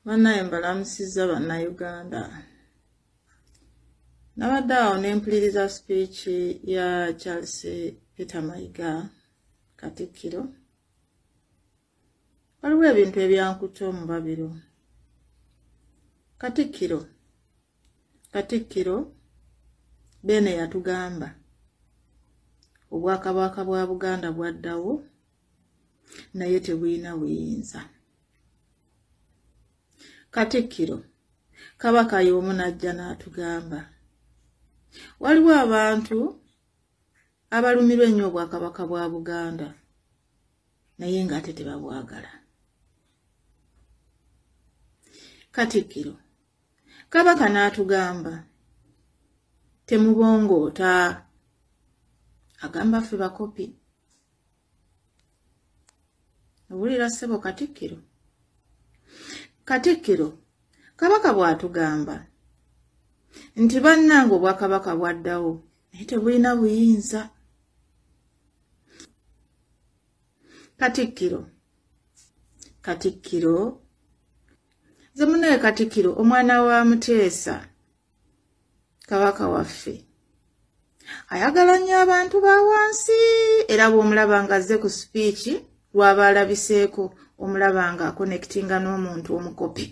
Bannaye mbalamusizza Bannayuganda. Nabadde awo ne mpuliriza speech ya Charles Peter Mayiga, Katikkiro. Waliwo ebintu ebyankutte omubabiro. Katikkiro Beene yatugamba obwakabaka bwa Buganda bwaddawo naye tebulina buyinza. Katikkiro Kabaka y'omu n'ajja n'atugamba waliwo abantu abalumirwa ennyo obwakabaka bwa Buganda naye ng'ate tebabwagala. Katikkiro Kabaka n'atugamba temubongoota, agamba ffe bakopi. Owulira ssebo Katikkiro? Katikkiro Kabaka bw'atugamba nti bannange obwakabaka bwaddawo naye tebulina buyinza. Katikkiro nze munnaye Katikkiro omwana wa Muteesa Kabaka waffe ayagala nnyo abantu ba wansi, era bw'omulaba ng'azze ku speech lw'aba alabiseeko omulaba ng'akonectinga n'omuntu omukopi,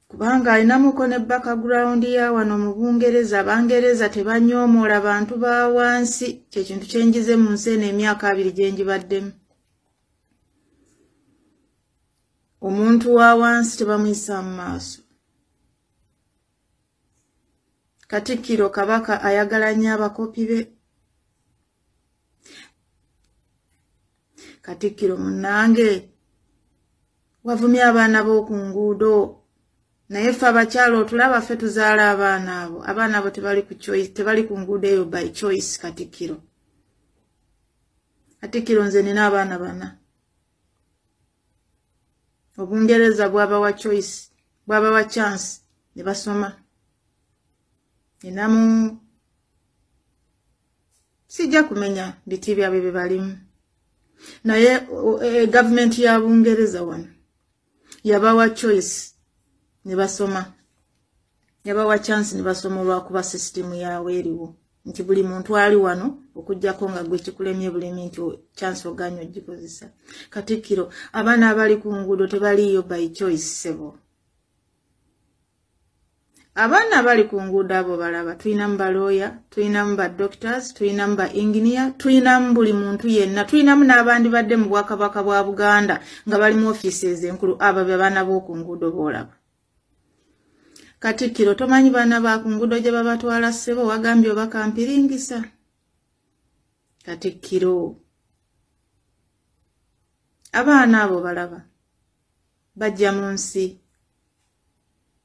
kubanga alinamuko ne background ya wano mu Bungereza. Abangereza tebanyoomoola bantu ba wansi, kye kintu kye njize mu nsi eno emyaka 2 gye ngibaddemu. Omuntu wa wansi tebamuyisa mu maaso. Katikkiro Kabaka ayagala nnyo abakopi be. Katikkiro munnange wavumye abaana b'oku nguudo, naye ffe abakyala otulaba ffe tuzaala abaana abo. Abaana abo tebali ku choice, tebali ku nguudo eyo by choice. Katikkiro nze nina abaana 4. Obungereza bwabawa choice, bwabawa chance ne basoma. Ninamu sijja kumenya biti byabwe bye balimu, naye gavumenti ya Bungereza wano yabawa choice ne basoma, yabawa chance ne basoma olwakuba sisitimu yaabwe eriwo nti buli muntu ali wano okuggyako nga gwe kikulemye bulemi nti chance oganye ogikozesa. Katikkiro abaana abali ku nguudo tebaliiyo by choice ssebo. Abaana abali ku nguudo abo balaba, tulinamu balooya, tulinamu ba doctors, tulinamu ba engineer, tulinamu buli muntu yenna, tulinamu n'abandibadde mu bwakabaka bwa Buganda nga bali mu offices enkulu. Abo be baana b'oku nguudo b'olaba. Katikkiro tomanyi baana ba ku nguudo gye babatwala ssebo, wagambye oba kampiringisa. Katikkiro abaana abo balaba bajja mu nsi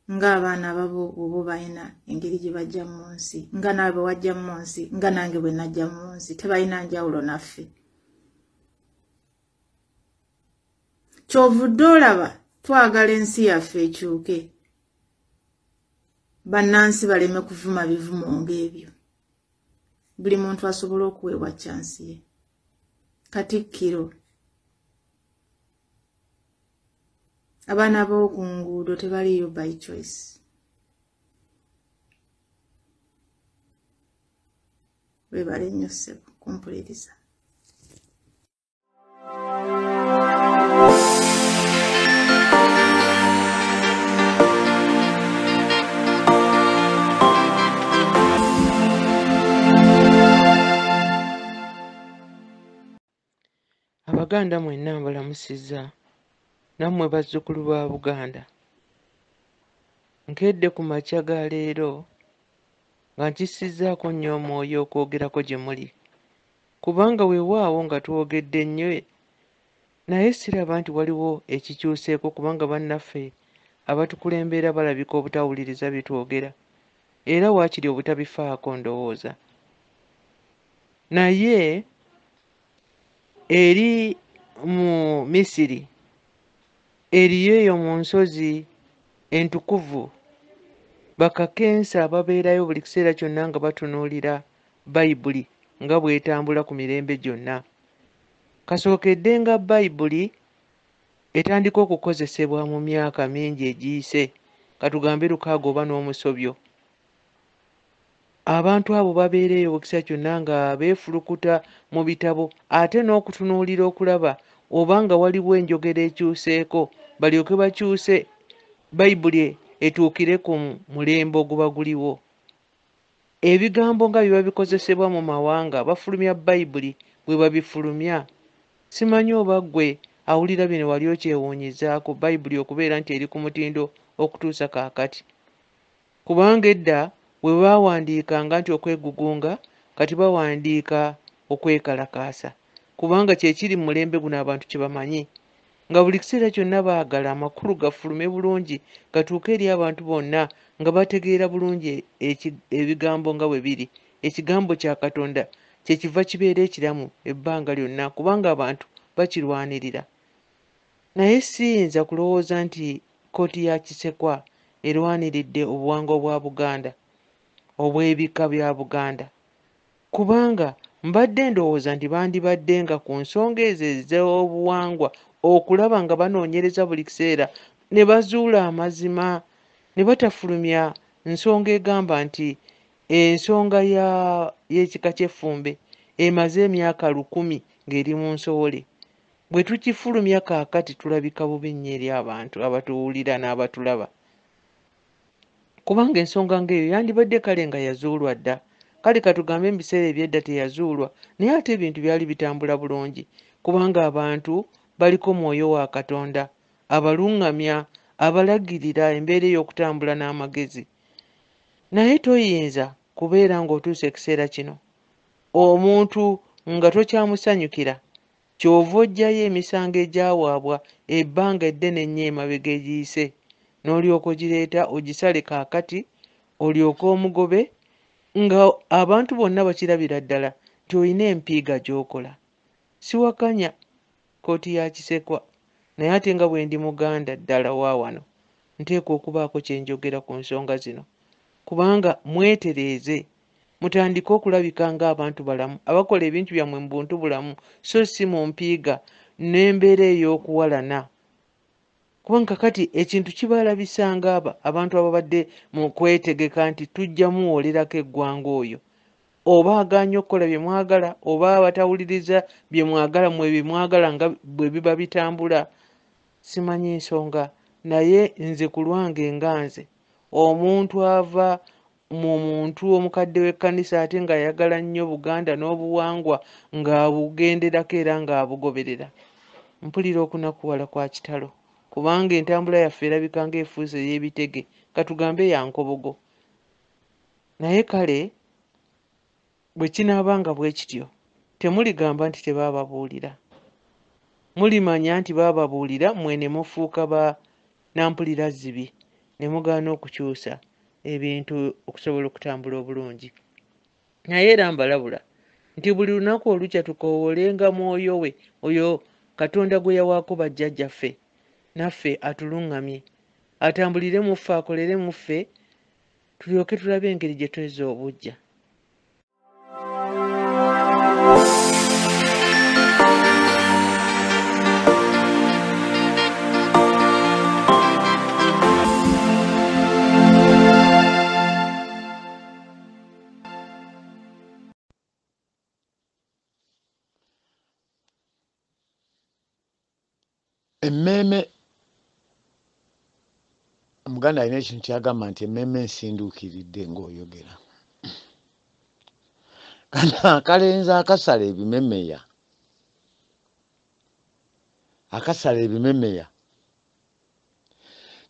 ng'abaana babo obo balina engeri gye bajja mu nsi, nga naawe bwe wajja mu nsi, nga nange bwe najja mu nsi, tebalina njawulo naffe. Ky'ovudde olaba twagala ensi yaffe ekyuke, bannansi baleme kuvuma bivumo ng'ebyo, buli muntu asobole okuweebwa chance ye. Katikkiro abaana b'oku nguudo tebaliiyo by choice. Weebale nnyo ssebo kumpuliriza. Abaganda mwenna mbalamusizza, nammwe bazzukulu ba Buganda. Nkedde ku makya ga leero nga nkissizzaako nnyo omwoyo okwogerako gye muli, kubanga weewaawo nga twogedde nnyo naye siraba nti waliwo ekikyuseeko, kubanga bannaffe abatukulembera balabika obutawuliriza bye twogera, era waakiri obutabifaako ndowooza. Naye eri mu Misiri, eriyo eyo mu nsozi entukuvu, bakakensa ababeerayo buli kiseera kyonna nga batunuulira Bayibuli nga bw'etambula ku mirembe gyonna. Kasookedde nga Bayibuli etandika okukozesebwa mu myaka mingi egiyise, katugambe 6 oba n'omusobyo. Abantu abo babeera eyo ekiseera kyonna nga beefulukuta mu bitabo, ate n'okutunuulira okulaba oba nga waliwo enjogera ekyuseeko, balyoke bakyuse Bayibuli etuukire ku mulembe oguba guliwo. Ebigambo nga biba bikozesebwa mu mawanga, bafulumya Bayibuli bwe babifulumya. Simanyi oba ggwe awulira bino wali okyewuunyizaako Bayibuli okubeera nti eri ku mutindo okutuusa kaakati. Kubanga edda bwe baawandiikanga nti okwegugunga, kati bawandiika okwekalakaasa. Kubanga kye kiri mu mulembe guno abantu kye bamanyi. Nga buli kiseera kyonna baagala amakulu gafulume bulungi, gatuuke eri abantu bonna nga bategeera bulungi ebigambo nga bwe biri. Ekigambo kya Katonda kye kiva kibeera ekiramu ebbanga lyonna, kubanga abantu bakirwanirira. Naye siyinza kulowooza nti kkooti ya Kisekwa erwaniridde obuwangwa bwa Buganda, obw'ebika bya Buganda. Kubanga mbadde ndowooza nti bandibadde nga ku nsonga ezo ez'obuwangwa okulaba nga banoonyereza buli kiseera ne bazuula amazima, ne batafulumya nsonga egamba nti ensonga y'ekika ky'effumbe emaze emyaka 1000 ng'eri mu nsowole. Bwe tukifulumya kaakati tulabika bubi nnyo eri abantu abatuwulira n'abatulaba. Kubanga ensonga ng'eyo yandibadde kale nga yazuulwa dda. Kale katugambe mu biseera eby'edda teyazuulwa, naye ate ebintu byali bitambula bulungi. Kubanga abantu baliko mwoyo wa Katonda, abaluŋŋamya, abalagirira embeera ey'okutambula n'amagezi. Naye toyinza kubeera ng'otuuse ekiseera kino, omuntu nga tokyamusanyukira, ky'ova oggyayo emisango egyawaabwa ebbanga eddene ennyo emabega egiyise, n'olyoka ogireeta ogisale kaakati, olyoke omugobe, nga abantu bonna bakirabira ddala nti olina empiiga gy'okola. Siwakanya kkooti ya Kisekwa, naye ate nga bwe ndi Muganda ddala wa wano, nteekwa okubaako kye njogera ku nsonga zino. Kubanga mwetereeze, mutandike okulabika ng'abantu balamu, abakola ebintu byammwe mu buntu bulamu, so si mu mpiiga n'embeera ey'okuwalana. Kubanga kati ekintu kibalabisa ng'aba abantu ababadde mu kwetegeka nti tujja muwolerako eggwanga oyo. Oba agaanye okukola bye mwagala, oba abatawuliriza bye mwagala, mmwe bye mwagala nga bwe biba bitambula. Simanyi nsonga, naye nze ku lwange nga nze, omuntu ava mu muntu omukadde w'ekkanisa ate ng'ayagala nnyo Buganda n'obuwangwa ng'abugenderako era ng'abugoberera. Mpulira okunakuwala kwa kitalo, kubanga entambula yaffe erabika ng'efuuse ey'ebitege, katugambe ya nkobogo. Naye kale bwe kinaabanga bwe kityo, temuligamba nti tebaababuulira. Mulimanya nti baababuulira, mmwe ne mufuuka ba nampulira zibi, ne mugaana okukyusa ebintu okusobola okutambula obulungi. Naye era mbalabula nti buli lunaku olukya tukoowolenga mwoyo we, oyo Katonda gwe yawaako bajjajjaffe, naffe atuluŋŋamye, atambulire mu ffe, akolere mu ffe, tulyoke tulabe engeri gye twezza obuggya. Emmeeme, Omuganda alina ekintu ky'agamba nti emmeeme ensinduukiridde ng'oyogera. Kano akalenzi akasala ebimemeya, akasala ebimemeya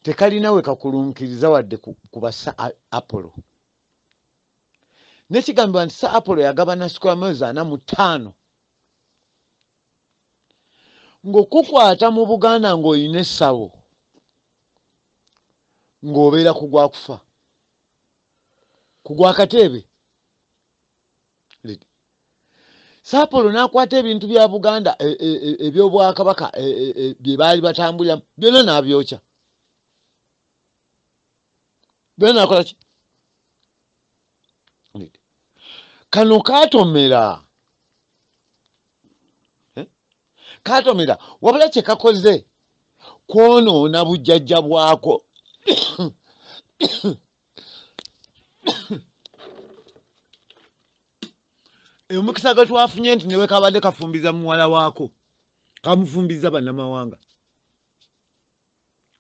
tekalina we kakulunkiriza wadde ku ba Sir Apollo. N'ekigambibwa nti Sir Apollo yagabana square miles 45 ng'okukwata mu Buganda ng'olina essabo ng'obeera ku gwa kufa, ku gwa kateebe. Sir Apollo n'akwata ebintu bya Buganda eby'obwakabaka bye baali batambuliramu byonna n'abyokya. Byonna n'akola ki? Kano kaatomera. Kaatomera wabula kye kakoze kwonoona bujjajja bwako. Omukisa gwe twafunye nti newe kabadde kafumbiza muwala waako, kamufumbiza bannamawanga,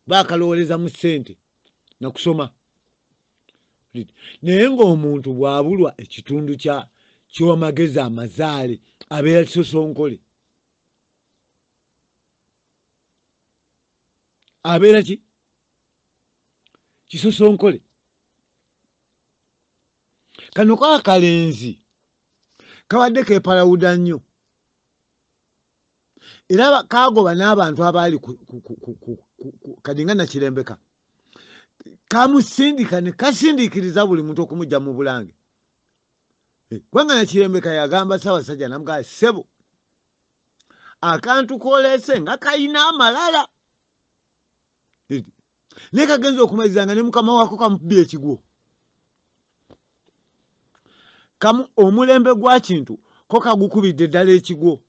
baakalowooleza mu ssente nakusoma. Naye ng'omuntu bw'abulwa ekitundu ky'amagezi amazaale abeera kisosonkole, abeera ki kisosonkole. Kano kaakalenzi kabadde keepalawuda nnyo, era kaagoba n'abantu abaali kadi nga Nakirembeka, kamusindika ne kasindiikiriza buli muntu okumujja mu Bulange. Kubanga Nakirembeka yagamba Ssaabasajja n'amugamba, ssebo akantu k'oleese nga kayina amalala, naye kagenza okumaliriza nga ne mukama waako kamukubye ekigwo. Kamu omulembe gwa Kintu ko kagukubidde ddala ekigwo.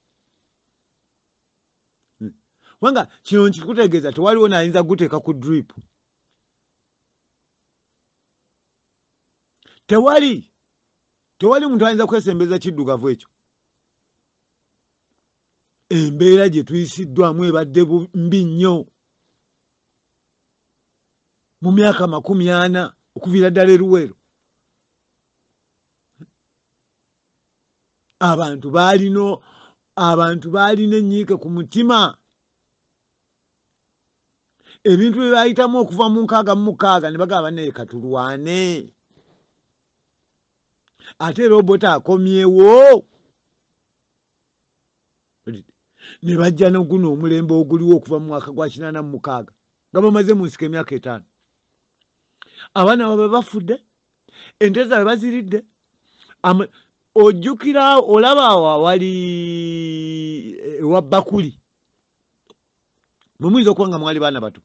Kubanga kino nkikutegeeza tewaliwo n'ayinza kuguteeka ku drip. Tewali muntu ayinza kwesembeza kiddugavu ekyo. Embeera gye tuyisiddwamu ebadde mbi nnyo mu myaka 40 okuviira ddala e Luweero. Abantu baalina ennyiike ku mutima. Ebintu bye bayitamu okuva mu 66 ne bagamba naye katulwane. Ate Robota akomyewo ne bajja n'oguno omulembe oguliwo okuva mu mwaka gwa 86 nga bamaze mu nsiko emyaka 5. Abaana baabwe bafudde, ente zaabwe baziridde. Ojjukira olaba awo awali ewa Bakuli, mwe muyinza okuba nga mwali baana bato.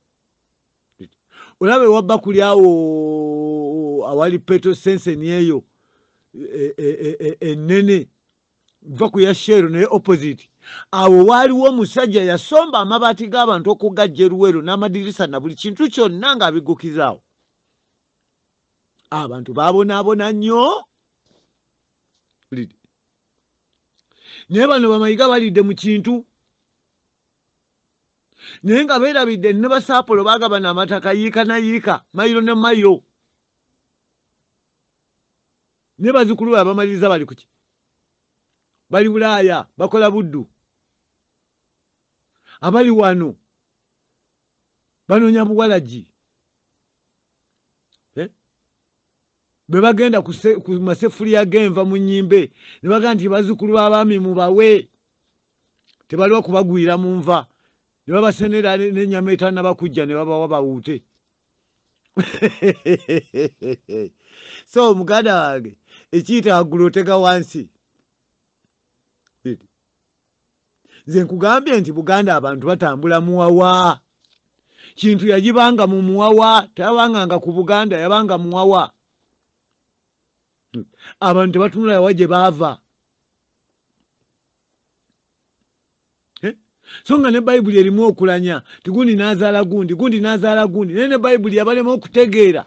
Olaba ewa Bakuli awo awali Petro Senseni eyo ennene va ku ya Shell naye opposite, awo waaliwo omusajja yasomba amabaati g'abantu okugajja e Luweero n'amadirisa na buli kintu kyonna ng'abigukizaawo. Abantu baabonaabona nnyo. Naye bano Bamayiga balidde mu kintu, naye nga beerabidde ne Basaapolo baagabana amataka yiika na yiika, mayiro ne mayiro. Ne bazzukulu baabwe bamaliriza bali kuki? Bali Bulaaya bakola buddu. Abali wano banoonya buwalagi. Bwe bagenda ku masefuliya g'enva mu nnyimbe ne bagamba nti bazzukulu b'abaami mubawe, tebaliwo kubagwira mu nva, ne babasenera n'ennyama etannaba kujja ne babawa bawuute. So muganda wange, ekiyita waggulu otega wansi. Nze nkugambye nti Buganda abantu batambula muwawa. Kintu yagibanga mu muwawa, teyabanganga ku Buganda, yabanga muwawa. Abantu tebatunula wa gye baava. So nga ne Bayibuli erimu okulanya ti gundi n'azaala gundi, gundi n'azaala gundi, naye ne Bayibuli yabalema okutegeera.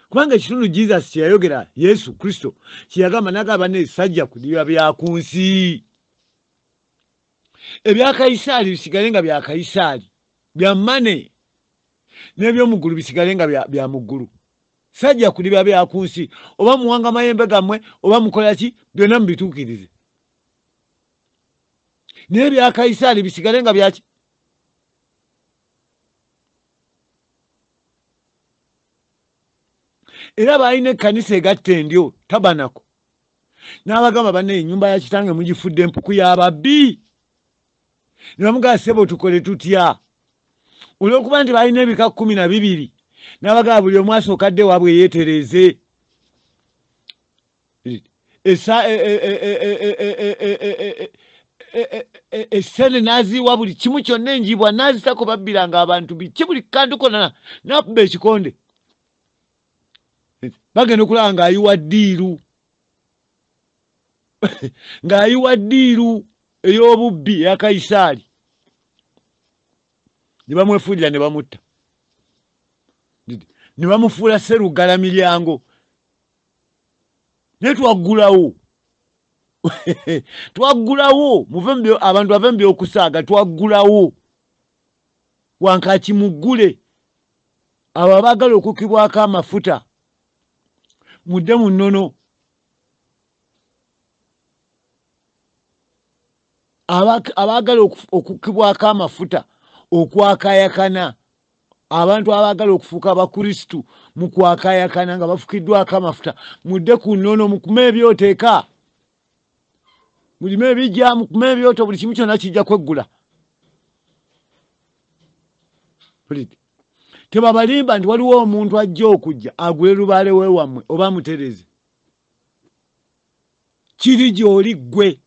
Kubanga ekitundu Jesus kye yayogera, Yesu Kristo kye yagamba, n'agamba ne sajja kudiba bya ku nsi. Ebya Kayisaali bisigale nga bya Kayisaali, bya mane, n'ebyomu ggulu bisigale nga bya mu ggulu. Sajja kudiba bya ku nsi, oba muwanga mayembe gammwe, oba mukola ki, byonna mubituukirize. Naye ebya Kayisaali bisigale nga byaki? Era baalina ekkanisa egatta endyo tabanako, n'abagamba banne ennyumba ya kitange mugifudde empuku y'ababbi. Ne bamugamba ssebo tukole tutya? Olw'okuba nti balina ebika 12, n'abagamba buli omu asooka adde waabwe yeetereeze. Essente n'aziwa buli kimu kyonna, enjibwa n'azitako, babbiranga abantu biki buli kantu konna, n'akuba ekikonde. Bagenda okulaba ng'ayiwa ddiiru, ng'ayiwa ddiiru ey'obubbi eya Kayisaali. Ne bamwefuulira ne bamutta, ne bamufuula Serugala miryango. Naye twaggulawo, twaggulawo, muve abantu bave mu byokusaaga, twaggulawo. Wankaaki muggule, abo abaagala okukibwako amafuta mudde mu nnono. Abaagala okukibwako amafuta okwakayakana, abantu abaagala okufuuka abakristu mu kwakayakana nga bafukiddwako amafuta, mudde ku nnono, mukume ebyoteeka, mulime ebijja, mukume ebyoto, buli kimu kyonna kijja kweggula. Tebabalimba nti waliwo omuntu ajja okujja agule lubaale weewammwe oba amutereze. Kiri gy'oli ggwe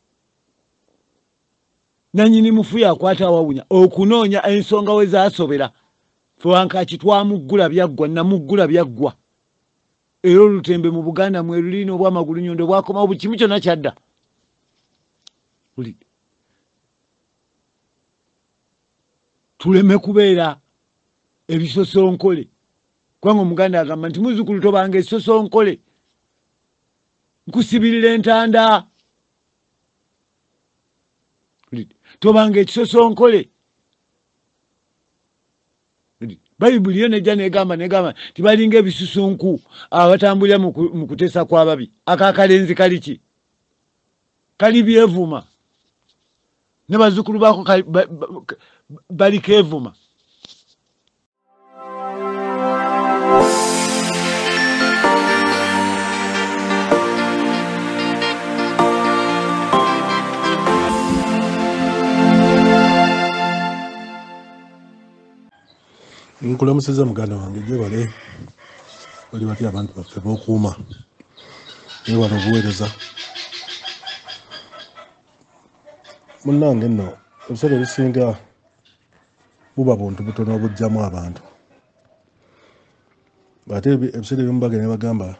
nannyini mufu yakwata awawunya okunoonya ensonga we zaasobera. Ffe Wankaaki twamuggula byaggwa, namuggula byaggwa. Era olutembe mu Buganda mwe luli n'obwamagulunyondo bwakomawo, buli kimu kyonna kyadda. Tuleme kubeera ebisosonkole, kubanga Omuganda agamba nti muzzukulu tobanga ekisosonkole, nkusibirira entanda. Tobanga ekisosonkole. Bayibuli yo nejja negamba tibalinga ebisusunku abatambulira mu kuteesa kw'ababi. Akakalenzi kali ki? Kali byevuma, ne bazzukulu baako bali keevuma. Nkulamusizza muganda wange, gyebale bali batya abantu baffe b'okuuma, beewala obuweereza. Munnange nno ebiseera ebisinga buba buntu butono obujjamu abantu, ate ebiseera ebimu bagenda ne bagamba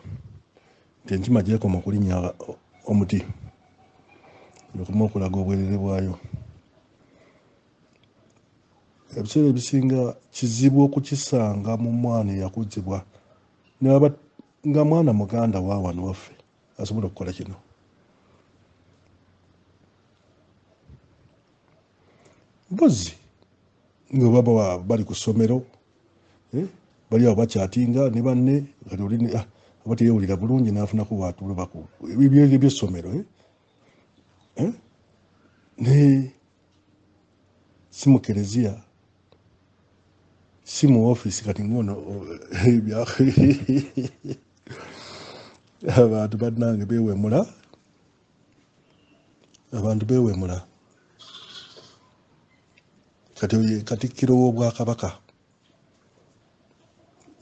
nti enkima gyekoma okulinnya omuti ekoma okulaga obwerere bwayo. Ebiseera ebisinga kizibu okukisanga mu mwana eyakuzibwa, newaba nga mwana muganda wa wano waffe asobola okukola kino. Mpozi nga baba bali ku ssomero, bali awo bakyatinga ne banne, kati oli aba teyewulira bulungi n'afunako bw'atulubako ebyessomero, ne si mu kereziya, si mu ofiisi. Kati ngono abantu bannange beewemula, abantu beewemula. Kati oyo katikkiro w'Obwakabaka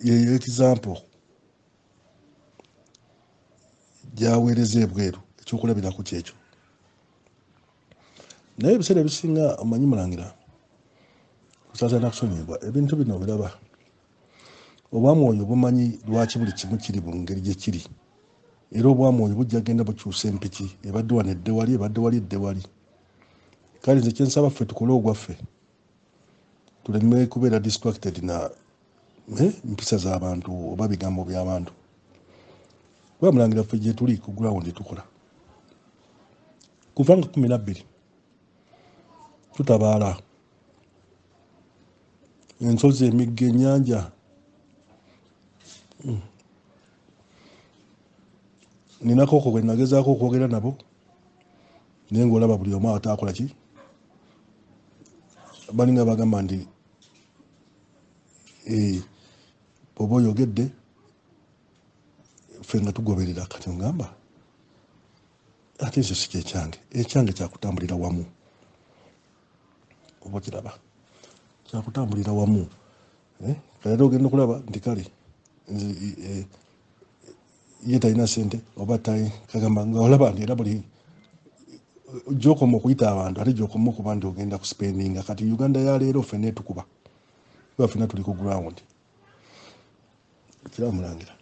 yeyo example gy'aweereza ebweru, ekyokulabirako kyekyo. Naye ebiseera ebisinga omanyi mulangira kusaasira na kusonyiyibwa, ebintu bino obiraba, obwamwoyo bumanyi lwaki buli kimu kiri mu ngeri gye kiri, era obwamwoyo bujja genda bukyusa empiki, ebadde wano edde wali, ebadde wali edde wali. Kale nze kyensaba ffe tukole ogwaffe, tuleme kubeera distracted na mpisa z'abantu oba bigambo by'abantu. Kuba mulangira ffe gye tuli ku ground tukola kuva nga 12 tutabaala ensozi, emigga, ennyanja. Ninako okwo bwe nagezaako okwogera nabo, naye ng'olaba buli omu ataakola ki, balinga bagamba nti bw'oba oyogedde ffe nga tugoberera. Kati ngamba ate ekyo si kyekyange, ekyange kyakutambulira wamu, oba kiraba kyakutambulira wamu. Kale ate ogenda okulaba nti kale nze ye talina ssente oba kagamba nga olaba nti era buli gy'okoma okuyita abantu ate gy'okoma okuba nti ogenda kusipendinga. Kati Uganda ya leero ffenna etukuba, kuba ffenna tuli ku ground. Kiraba mulangira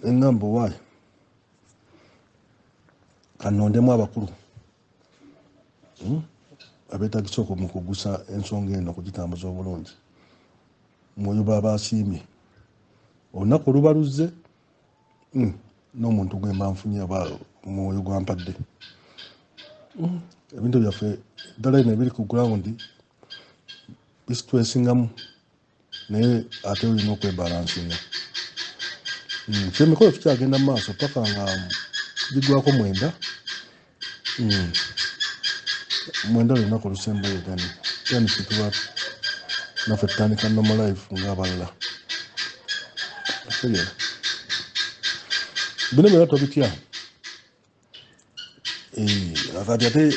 eŋŋamba owaayo kanondemu abakulu, abeetagisa mu kugusa ensonga eno okugitambuza obulungi. Mwoyo baba asiimye olunaku oluba luzze n'omuntu gwe mba nfunye oba mwoyo gwampadde. Ebintu byaffe ddala eno ebiri ku ground bisitwesingamu, naye ate olina okwebalansinga. Ffe emikolo tukyagenda mu maaso paka nga gigwako 9. 9 lunaku olusembayo then tuba naffe tutandika normal life ng'abalala. Bino byonna tobitya. Kati ate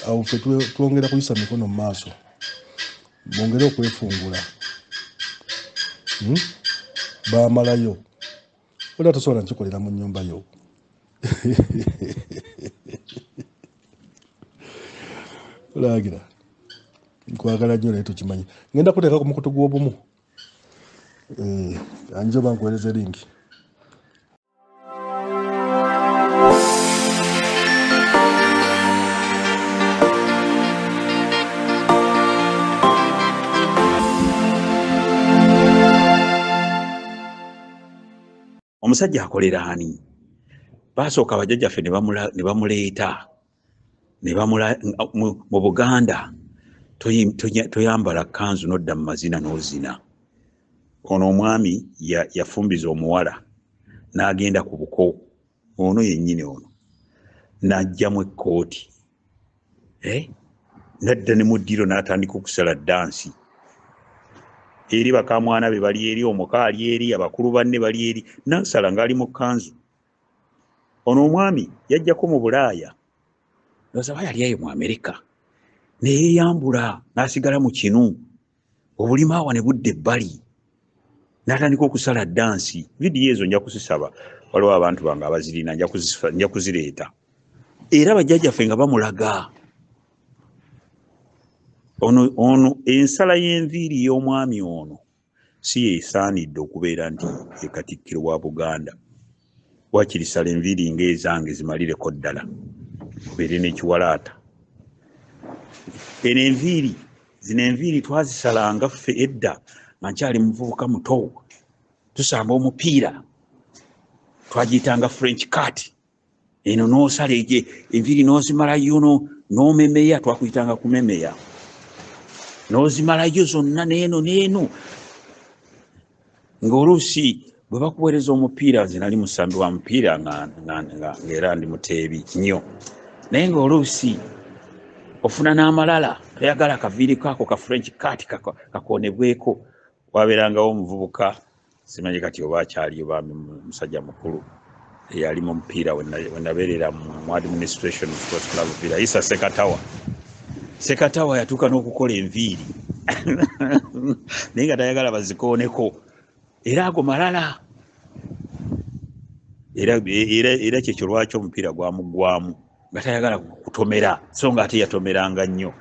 awo ffe twongera kuyisa mikono mu maaso, bongere okwefungula. Bamalayo ola tosobola nkikolera mu nnyumba yo. Olagira nkwagala nnyo naye tukimanyi. Ngenda kuteeka ku mukutu gw'obumu, anjo bankuweereza linki. Omusajja akolera ani? Basooka abajjajjaffe ne bamuleeta mu Buganda. Toyambala kanzu n'odda mu mazina n'ozina. Ono omwami yafumbiza omuwala n'agenda ku buko, ono yennyini ono n'aggyamu ekkooti, n'adda ne mu ddiro n'atandika okusala ddansi. Eri bakamwana be bali eri, omuka ali eri, abakulu banne bali eri, n'asala ng'ali mu kkanzu. Ono omwami yajjako mu Bulaaya, ndowooza yali eyo mu Amerika, ne yeeyambula n'asigala mu kinu, obulima awa ne budda ebbali, n'atandika okusala ddansi. Vidiyo ezo nja kuzisaba, waliwo abantu bange abazirina, nja kuzireeta. Era bajjajjaffe nga bamulaga ono ensala y'enviiri y'omwami ono si yeesaanidde okubeera nti ye Katikkiro wa Buganda. Waakiri sala enviiri ng'ezange zimalireko ddala, obeere n'ekiwalaata. Eno enviiri, zino enviiri twazisalanga ffe edda nga nkyali muvubuka muto, tusamba omupiira, twagiyitanga French cut. Eno n'osala enviiri n'ozimalayo n'omemeya, twakuyitanga kumemeya, n'ozimalayo zonna n'eno n'eno. Ng'oluusi bwe bakuweereza omupiira, nze nali musambi wa mupiira ng'era ndi muteebi nnyo, naye ng'oluusi ofuna n'amalala, toyagala akaviiri kaako ka French cut kakoonebweko. Wabeerangawo omuvubuka, simanyi kati oba akyaliyo, bambi musajja mukulu eyali mu mupiira we nabeerera mu administration sports club Villa, Isa Sekatawa. Sekatawa yatuuka n'okukola enviiri naye nga tayagala bazikooneko, era ago malala. Era kyekyo lwaki omupiira gwamuggwamu, nga tayagala kutomera, so nga ate yatomeranga nnyo.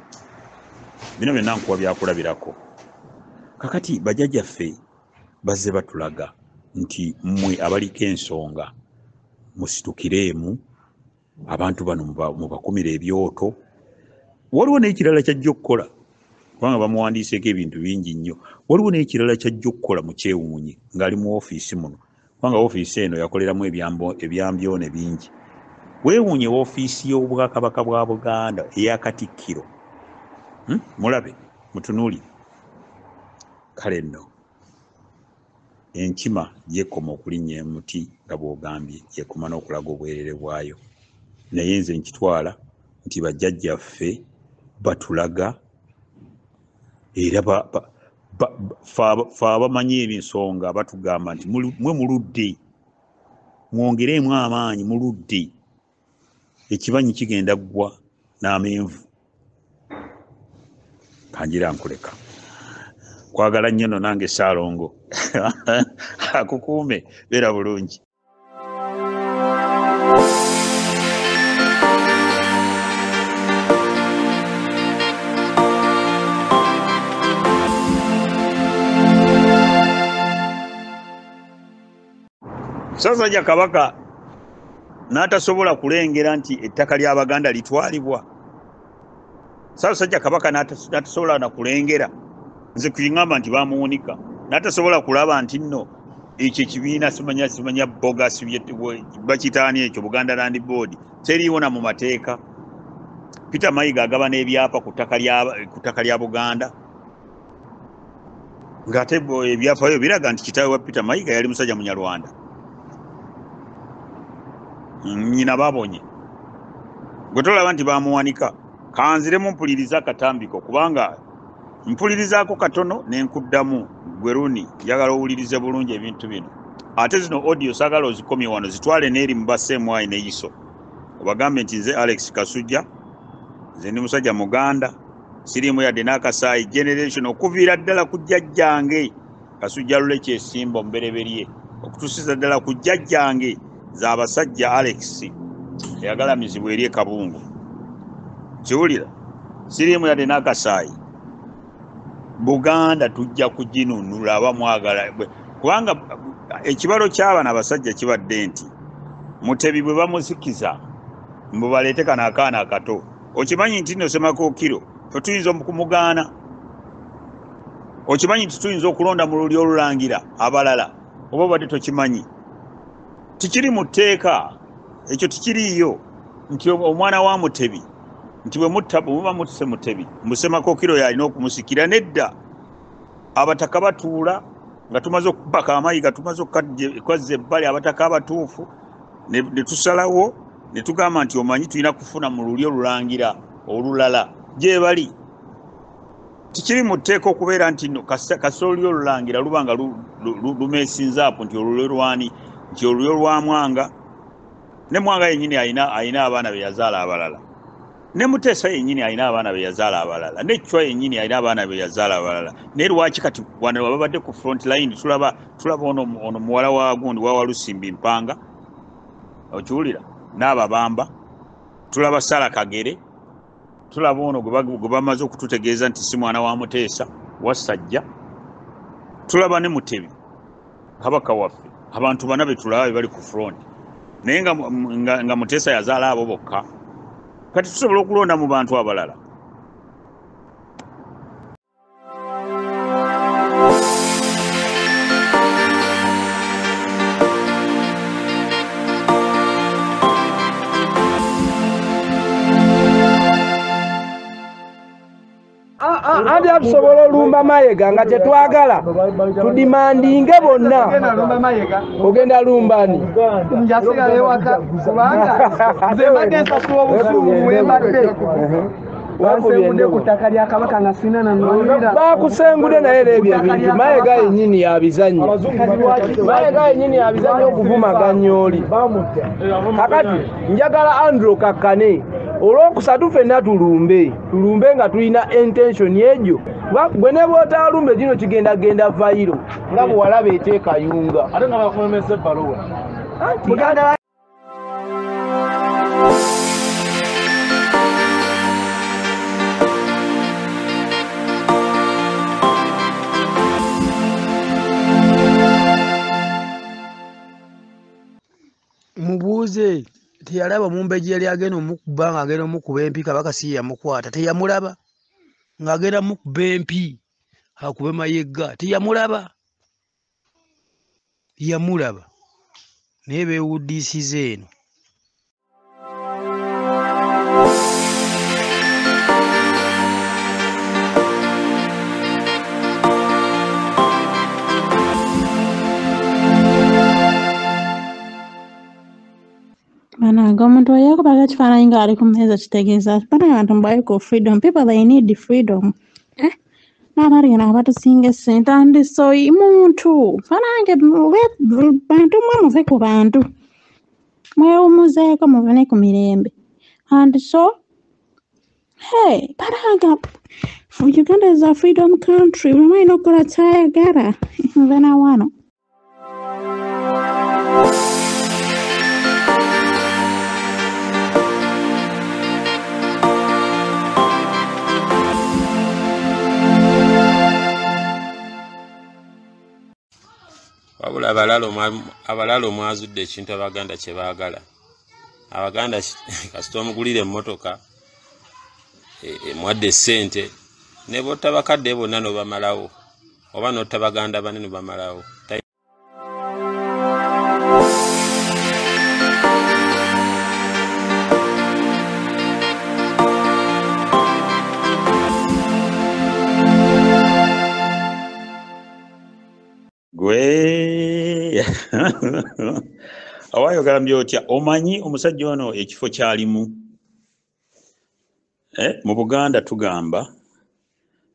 Bino byonna nkuwa byakulabirako. Kakati bajjajjaffe bazze batulaga nti mmwe abaliko ensonga musitukireemu, abantu bano mubakumire ebyoto. Waliwo n'ekirala kyajja okukola, kubanga bamuwandiiseeko ebintu bingi nnyo. Waliwo n'ekirala kyajja okukola mu kyewuunyi ng'ali mu ofiisi muno, kubanga ofiisi eno yakoleramu ebyambyone bingi. Weewuunye ofiisi y'Obwakabaka bwa Buganda eya Katikkiro. Mulabe, mutunuulire. Kale nno enkima gyekoma okulinnya emuti nga bw'ogambye, gyekoma n'okulaga obwerere bwayo. Naye nze nkitwala nti bajjajjaffe batulaga, era ffe abamanyi ebensonga batugamba nti mwe muludde, mwongereemu amaanyi, muludde, ekibanyi kigenda ggwa n'amenvu. Kanjira nkuleka. Kwagala nnyo nno nange Ssaalongo. Akukuume, beera bulungi. Ssaabasajja Kabaka n'atasobola kulengera nti ettaka ly'Abaganda litwalibwa. Ssaabasajja Kabaka n'atasobola na kulengera. Nze kuŋŋamba nti bamuwunika, n'atasobola kulaba nti nno ekyo ekibiina simanya bogus bakitaani ekyo Buganda Land Board teriiwo na mu mateeka. Peter Mayiga agaba n'ebyapa ku ttaka lya Buganda, ng'ate ebyafaayo biraga nti kitaawe wa Peter Mayiga yali musajja Munyarwanda, nnyina babonye. Gwe tolaba nti bamuwanika. Kanziremu mpuliriza akatambiko, kubanga mpulirizaako katono ne nkuddamu. Gwe Runi, njagala owulirize bulungi ebintu bino. Ate zino audio saagala ozikomye wano, zitwale n'eri mu baseemwayi ne ISO, obagambe nti nze Alex Kasujja, nze ndi musajja Muganda, siriimu yadde n'akasaayi generation okuviira ddala ku jjajjange Kasujja Lule Kyesimba omubereberye okutuusiza ddala ku jjajjange z'abasajja Alex eyagalamizibwa eri e Kabungu. Kiwulira, siriimu yadde n'akasaayi. Buganda tujja kuginunula abamwagala, kubanga ekibalo ky'abano abasajja kibadde nti Mutebi bwe bamuzikiza mbu baleete kano akaana akato. Okimanyi nti nno Ssemakookiro ffe tuyinza okumugaana? Okimanyi nti tuyinza okulonda mu lulyo olulangira abalala, oba obadde tokimanyi? Tikiri mu tteeka ekyo, tikiriiyo nti omwana wa Mutebi nti bwe muba musse Mutebi mbu Ssemakookiro y'alina okumusikira. Nedda, abataka batuula nga tumaze okubaka amayiga, tumaze okwazza ebbali abataka abatuufu, ne tusalawo ne tugamba nti omanyi tulina kufuna mu lulyo olulangira olulala gye bali. Tikiri mu tteeka okubeera nti nno kasita olulyo olulangira luba nga lumeesinzaapo nti olulyo lwani, nti olulyo lwa Mwanga. Ne Mwanga yennyini alina abaana be yazaala abalala, ne Muteesa yennyini alina abaana be yazaala abalala, ne Chwa yennyini alina abaana be yazaala abalala. Naye lwaki kati wano babadde ku front line? Tulaba ono muwala wa gundi wa Walusimbi Mpanga, okiwulira, n'Ababamba, tulaba Sara Kagere, tulaba ono gwe bamaze okututegeeza nti si mwana wa Muteesa Wassajja, tulaba ne Mutebi kabaka waffe. Abantu bana be tulaba be bali ku front, naye nga Muteesa yazaala abo bokka. Kati tusobola okulonda mu bantu abalala. Andi atusobola olumba Mayiga nga tetwagala tudimandinge bonna. Ogenda lumbani njasigala ewaka, kubanga nze mbadde nsasula obusuulu bwe mbadde bansengudde ku ttaka lya Kabaka nga sina nanulira. Bakusengudde naye era ebyo ebintu Mayiga yennyini yabizannya, Mayiga yennyini yabizannya okuvumaganya oli. Kakati njagala Andrew kakkane olwokusatu ffenna tulumbe nga tulina intention egyo. Gwe ne bw'otaalumbe kino kigendagenda vayiro nga bwe walaba eteekayunga. Ate nga bakulemesa ebbaluwa. Mubuuze teyalaba Mumbejja yali agenda omukuba ng'agenda omukuba empi, Kabaka si ye yamukwata, teyamulaba ng'agenda mukuba empi akube Mayiga, teyamulaba, yamulaba naye beewuddiisiza eno. Banange omuntu eyeekubaga ekifaananyi ng'ali ku mmeeza kitegeeza bano abantu mbawe freedom. People they need freedom. N'abali eno abatusinga essente and so muntu banange bantu mmwe muve ku bantu mwewummuzeeko muvune ku mirembe. And so hey, banange Uganda is a freedom country. Buli omu alina okukola ky'ayagala. Nve na wano. Wabula abalalo mwazudde ekintu Abaganda kye baagala. Abaganda kasita omugulira emmotoka Emuwadde essente ne botta bakadde bonna n'obamalawo, oba n'otta baganda banne n'obamalawo. Gwe awaayo ogambye otya? Omanyi omusajja ono ekifo kyalimu mu Buganda tugamba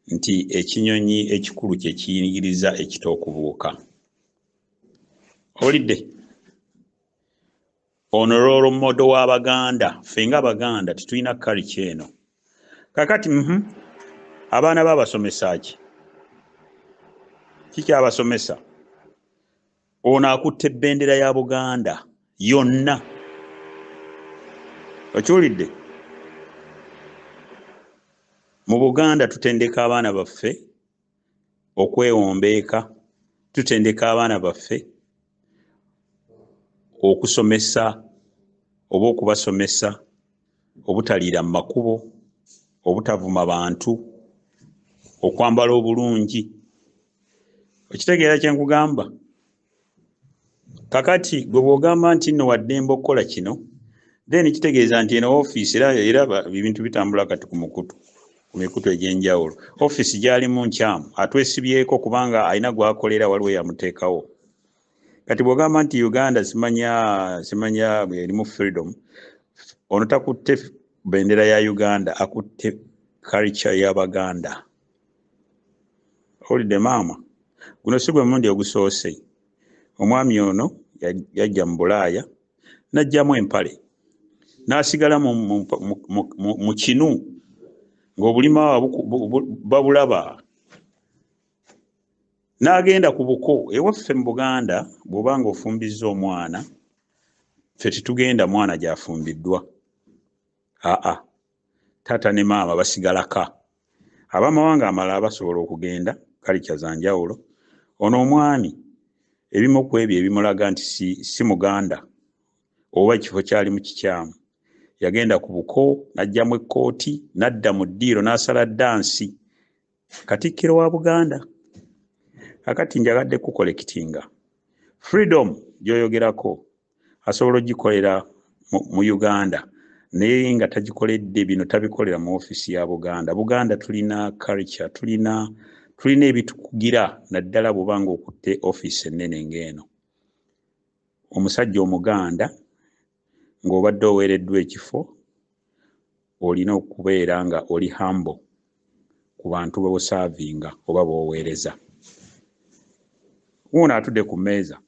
nti ekinyonyi ekikulu kye kiyingiriza ekito okubuuka. Owulidde? Ono role model w'Abaganda. Ffe ng'Abaganda tetulina culture eno. Kaakati abaana baabasomesa ki? Kikyabasomesa? Ono akutte bendera ya Buganda yonna. Okiwulidde? Mu Buganda tutendeka abaana baffe okwewombeeka, tutendeka abaana baffe okusomesa oba okubasomesa obutaliira mu makubo, obutavuma bantu, okwambala obulungi. Okitegeera kye nkugamba? Kakati gwe bw'ogamba nti nno waddembe okukola kino, then kitegeeza nti eno ofiisi era ebintu bitambula kati ku mukutu, ku mikutu egy'enjawulo. Ofiisi gy'alimu nkyamu, atwesibyeko kubanga alina gw'akolera, waliwo eyamuteekawo. Kati bw'ogamba nti Uganda simanya erimu freedom, ono takutte bendera ya Uganda, akutte culture y'Abaganda. Owulidde maama? Guno si gwe mulundi ogusoose. Omwami ono yajja mu Bulaaya n'aggyamu empale n'asigala mu kinu ng'obulima babulaba, n'agenda ku buko. Ewaffe mu Buganda bw'oba ng'ofumbizza omwana, ffe tetugenda mwana gy'afumbiddwa. Aa, taata ne maama basigalaka. Ab'amawanga amalala basobola okugenda, culture za njawulo. Ono omwami ebimu ku ebyo ebimulaga nti si Muganda oba ekifo kyalimu kikyamu, yagenda ku buko n'aggyamu ekkooti n'adda mu ddiiro n'asala ddansi. Katikkiro wa Buganda. Kakati njagadde kukolekitinga freedom gy'oyogerako asobola ogikolera mu Uganda, naye nga tagikoledde bino, tabikolera mu ofiisi ya Buganda. Buganda tulina culture, tulina ebitukugira, naddala bw'oba ng'okutte ofiisi ennene ng'eno. Omusajja Omuganda ng'obadde oweereddwa ekifo, olina okubeera nga oli humble ku bantu b'osaavinga oba b'oweereza. Wuuno atudde ku mmeeza.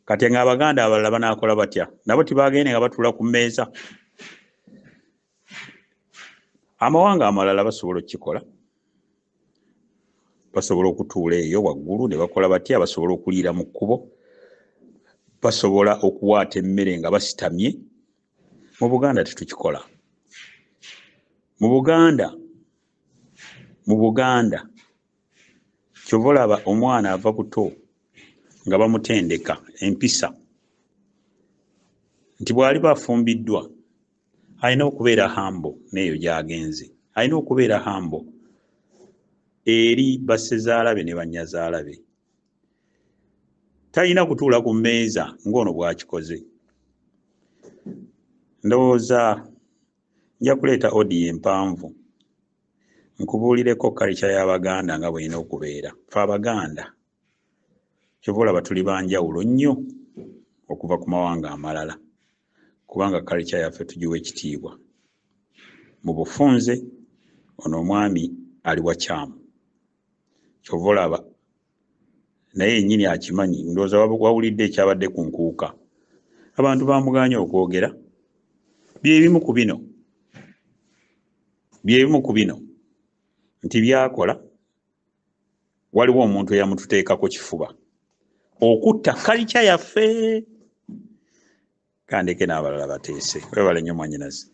Kati ng'Abaganda abalala banaakola batya? Nabo tibagende nga batuula ku mmeeza. Amawanga amalala basobola okukikola. Basobola okutuula eyo waggulu ne bakola batya, basobola okuliira mu kkubo, basobola okuwaata emmere nga basitamye. Mu Buganda tetukikola. Mu Buganda ky'ova olaba omwana ava buto nga bamutendeka empisa nti bw'aliba afumbiddwa alina okubeera humble n'eyo gy'agenze, alina okubeera humble eri bassezaala be ne bannyazaala be. Talina kutuula ku mmeeza ng'ono bw'akikoze. Ndowooza nja kuleeta audio empanvu nkubuulireko culture y'Abaganda nga bw'erina okubeera. Ffe Abaganda ky'ova olaba tuli ba njawulo nnyo okuva ku mawanga amalala, kubanga culture yaffe tugiwa ekitiibwa. Mu bufunze ono omwami ali wakyamu, ky'ova olaba naye yennyini akimanyi. Ndowooza wawulidde ekyabadde ku nkuuka, abantu bamugaanye okwogera. Bye bimu ku bino nti byakola, waliwo omuntu eyamututeekako kifuba okutta culture yaffe. Kandeke n'abalala bateese. Webale nnyo mwannyinazi.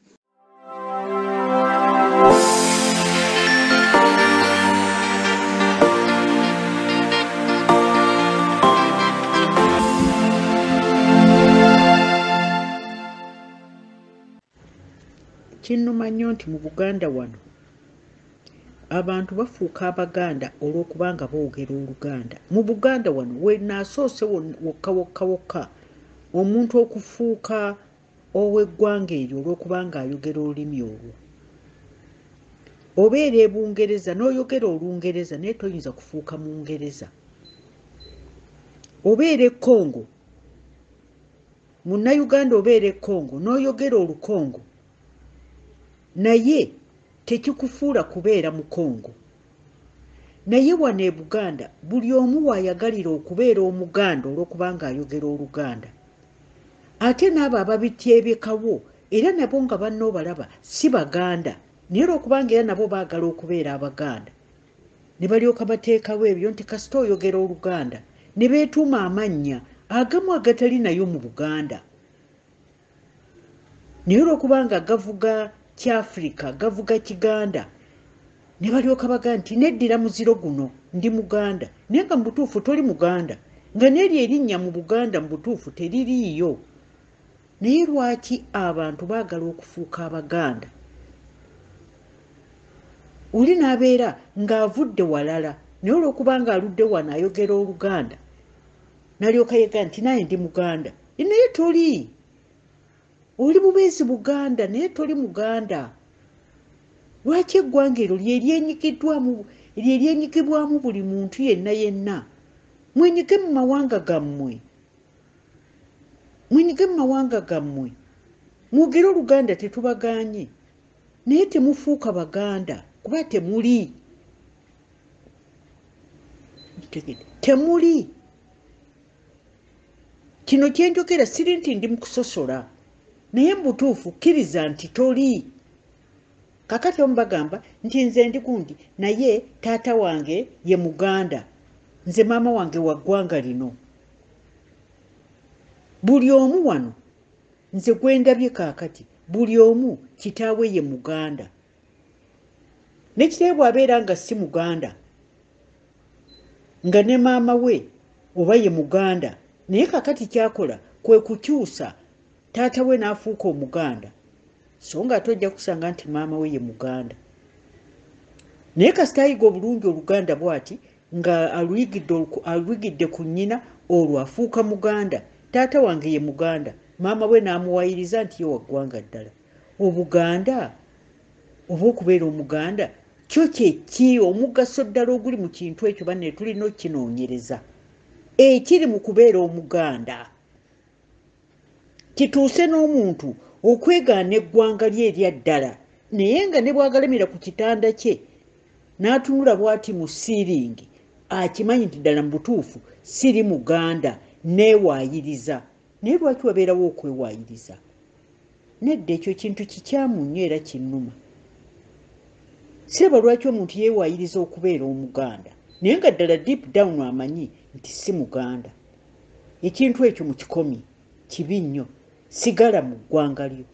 Kinnuma nnyo nti mu Buganda wano abantu bafuuka Abaganda olw'okubanga boogera Oluganda. Mu Buganda wano we naasoose wokka wokka wokka omuntu okufuuka ow'eggwanga eryo olw'okubanga ayogera olulimi olwo. Obeera e Bungereza n'oyogera Olungereza naye toyinza kufuuka Mungereza. Obeera e Congo, Munnayuganda obeera e Congo n'oyogera Olukongo naye tekikufuula kubeera mu Congo. Naye wano e Buganda buli omu waayagalira okubeera Omuganda olw'okubanga ayogera Oluganda. Ate n'abo ababityebekawo era nabo nga banne obalaba si Baganda naye olw'okubanga era nabo baagala okubeera Abaganda ne balyoka bateekawo ebyo nti kasita oyogera Oluganda ne beetuuma amannya agamu agatali nayo mu Buganda. Naye olw'okubanga gavuga Kyafrika, gavuga Kiganda ne balyoka baga nti neddira muziro guno ndi Muganda, naye nga mu butuufu toli Muganda, nga n'eryo erinnya mu Buganda mu butuufu teririiyo. Naye lwaki abantu baagala okufuuka Abaganda? Oli n'abeera ng'avudde walala naye olw'okubanga aludde wano ayogera Oluganda n'alyoka yega nti naye ndi Muganda. Naye toli, oli bubeezi Buganda naye toli Muganda. Lwaki eggwanga eryo lye lyenyigibwamu buli muntu yenna yenna? Mwenyige mu mawanga gammwe, mwenyige mu mawanga gammwe, mwogere Oluganda tetubagaanye, naye temufuuka Baganda kuba temuli, temuli. Kino kye njogera siri nti ndi mu kusosola, naye mu butuufu kkiriza nti toli. Kakati omu bagamba nti nze ndi gundi naye taata wange ye Muganda, nze maama wange wa ggwanga lino. Buli omu wano nze gwe ndabye kaakati buli omu kitaawe ye Muganda. Ne kitaawe bw'abeera nga si Muganda nga ne maama we oba ye Muganda, naye kaakati kyakola kwe kukyusa taata we n'afuuka Omuganda, so nga ate ojja kusanga nti maama we ye Muganda. Naye kasita ayiga obulungi Oluganda bw'ati nga aluyigidde ku nnyina, olwo afuuka Muganda. Taata wange ye Muganda, maama we n'amuwayiriza nti ye wa ggwanga ddala. Obuganda oba okubeera Omuganda kyo kye ki? Omugaso ddala oguli mu kintu ekyo banne tulina okukinoonyereza. Ekiri mu kubeera Omuganda kituuse n'omuntu okwegaana eggwanga lye erya ddala, naye nga ne bw'agalamira ku kitanda kye n'atunula bw'ati mu siiringi akimanyi nti ddala mu butuufu siri Muganda, neewaayiriza. Naye lwaki wabeerawo okwewaayiriza? Nedda, ekyo kintu kikyamu nnyo era kinnuma. Siraba lwaki omuntu yeewaayiriza okubeera Omuganda naye nga ddala deep down amanyi nti si Muganda. Ekintu ekyo mukikomye, kibi nnyo. Sigala mu ggwanga lyo.